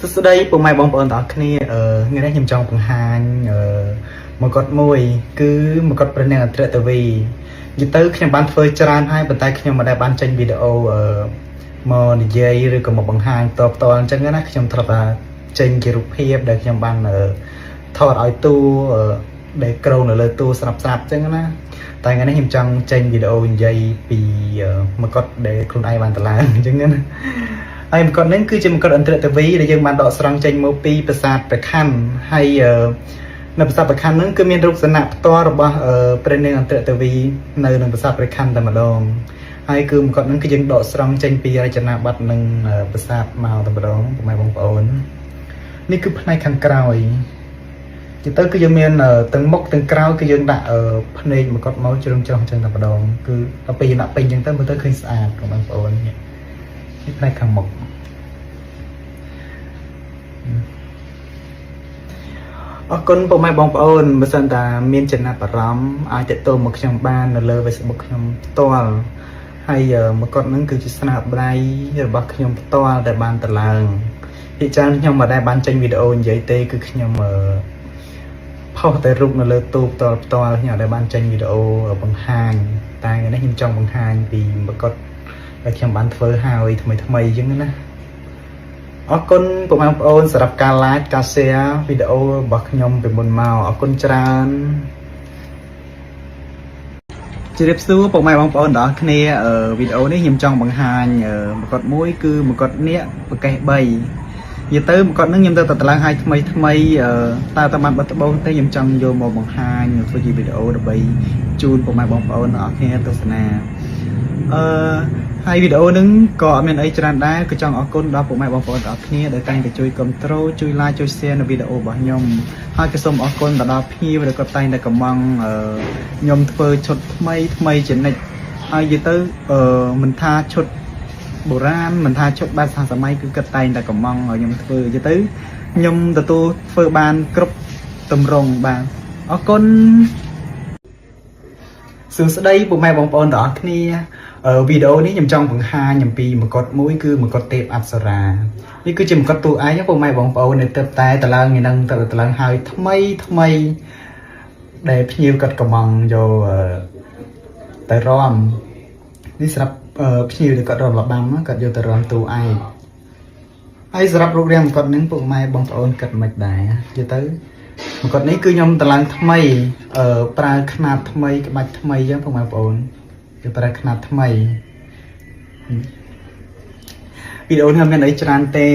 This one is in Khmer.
សួស្តីពុកម៉ែបងប្អូនទាំងអស់គ្នាថ្ងៃនេះខ្ញុំចង់បង្ហាញមកុដមួយ គឺមកុដព្រះនាងអន្ត្រតវីនិយាយទៅខ្ញុំបានធ្វើច្រើនហើយប៉ុន្តែខ្ញុំមិនដែលបានចេញវីដេអូមកនិយាយឬក៏មកបង្ហាញតផ្ទាល់អញ្ចឹងណាខ្ញុំធ្លាប់តែចេញជារូបភាពដែលខ្ញុំបានថតឲ្យតួដែលក្រងនៅលើតួស្រាប់ស្រាប់អញ្ចឹងណាតែថ្ងៃនេះខ្ញុំចង់ចេញវីដេអូនិយាយពីមកុដដែលខ្លួនឯងបានតម្លើងអញ្ចឹងណា ហើយមកុដនេះគឺជាមកុដឥន្ទ្រទេវីដែលយើងបានដកស្រង់ចេញមកពីប្រាសាទព្រះខ័នហើយនៅប្រាសាទព្រះខ័នហ្នឹងគឺមានរូបសំណាកផ្ទាល់របស់ព្រះនាងឥន្ទ្រទេវីនៅក្នុងប្រាសាទព្រះខ័នតែម្ដងហើយគឺមកុដហ្នឹងគឺយើងដកស្រង់ចេញពីរចនាបថនឹងប្រាសាទមកតែម្ដងពុកម៉ែបងប្អូននេះគឺផ្នែកខាងក្រោយទីទៅគឺយើងមានទាំងមុខទាំងក្រោយគឺយើងដាក់ភ្នែកមកុដមកជ្រុងចុះអញ្ចឹងតែម្ដងគឺដល់ពេលយើងដាក់ពេញអញ្ចឹងទៅមើលទៅឃើញស្អាតបងប្អូននេះផ្នែកខាងមុខ អរគុណពុកម៉ែបងប្អូនបើសិនតាមានចំណាប់អារម្មណ៍អាចទាក់ទងមកខ្ញុំបាននៅលើ Facebook ខ្ញុំផ្ទាល់ហើយមកុដហ្នឹងគឺជាស្នាដៃរបស់ខ្ញុំផ្ទាល់ដែលបានតម្លើងភាគច្រើនខ្ញុំមិនដែលបានចេញវីដេអូនិយាយទេគឺខ្ញុំផុសតែរូបនៅលើទូផ្ទាល់ផ្ទាល់ខ្ញុំអត់ដែលបានចេញវីដេអូបង្ហាញតែថ្ងៃនេះខ្ញុំចង់បង្ហាញពីមកុដដែលខ្ញុំបានធ្វើហើយថ្មីថ្មីអញ្ចឹងណា អរគុណពុកម៉ែបងប្អូនសម្រាប់ការ like ការ share វីដេអូរបស់ខ្ញុំពីមុនមកអរគុណច្រើនជម្រាបសួរពុកម៉ែបងប្អូនទាំងអស់គ្នាវីដេអូនេះខ្ញុំចង់បង្ហាញមកុដមួយគឺមកុដនាគប្រកេះ3និយាយទៅមកុដហ្នឹងខ្ញុំទៅតែតម្លើងឲ្យថ្មីថ្មីតើតើបានបិទត្បូងទេខ្ញុំចង់យកមកបង្ហាញធ្វើជាវីដេអូដើម្បីជូនពុកម៉ែបងប្អូនទាំងអស់គ្នាទស្សនាហើយវីដេអូហ្នឹងក៏អត់មានអីច្រើនដែរក៏ចង់អរគុណដល់ពុកម៉ែបងប្អូនទាំងអស់គ្នាដែលតែងតែជួយគាំទ្រជួយ like ជួយ share នៅវីដេអូរបស់ខ្ញុំហើយក៏សូមអរគុណទៅដល់ភ្ញៀវដែលគាត់តែងតែកម្មង់ខ្ញុំធ្វើឈុតថ្មីថ្មីជានិច្ចហើយនិយាយទៅមិនថាឈុតបុរាណមិនថាឈុតបែបសហសម័យគឺគាត់តែងតែកម្មង់ឲ្យខ្ញុំធ្វើនិយាយទៅខ្ញុំទទួលធ្វើបានគ្រប់ទម្រង់បាទអរគុណ សួស្តីពុកម៉ែបងប្អូនទាំងអស់គ្នាវីដេអូនេះខ្ញុំចង់បង្ហាញអំពីមកុដមួយគឺមកុដទេពអប្សរានេះគឺជាមកុដតួឯងពុកម៉ែបងប្អូននៅទៅតែតឡើងថ្ងៃហ្នឹងទៅតឡើងហើយថ្មីថ្មីដែលភ្ញៀវគាត់កំងយកទៅរំនេះសម្រាប់ភ្ញៀវដែលគាត់រំលបាំគាត់យកទៅរំតួឯងហើយសម្រាប់រូបរាងមកុដហ្នឹងពុកម៉ែបងប្អូនគិតមិនដែរនិយាយទៅ មកុដនេះគឺខ្ញុំតម្លើងថ្មីប្រើខ្នាតថ្មីក្បាច់ថ្មីអញ្ចឹងពុកម៉ែបងប្អូនគឺប្រើខ្នាតថ្មីវីដេអូនេះអត់មានអីច្រើនទេ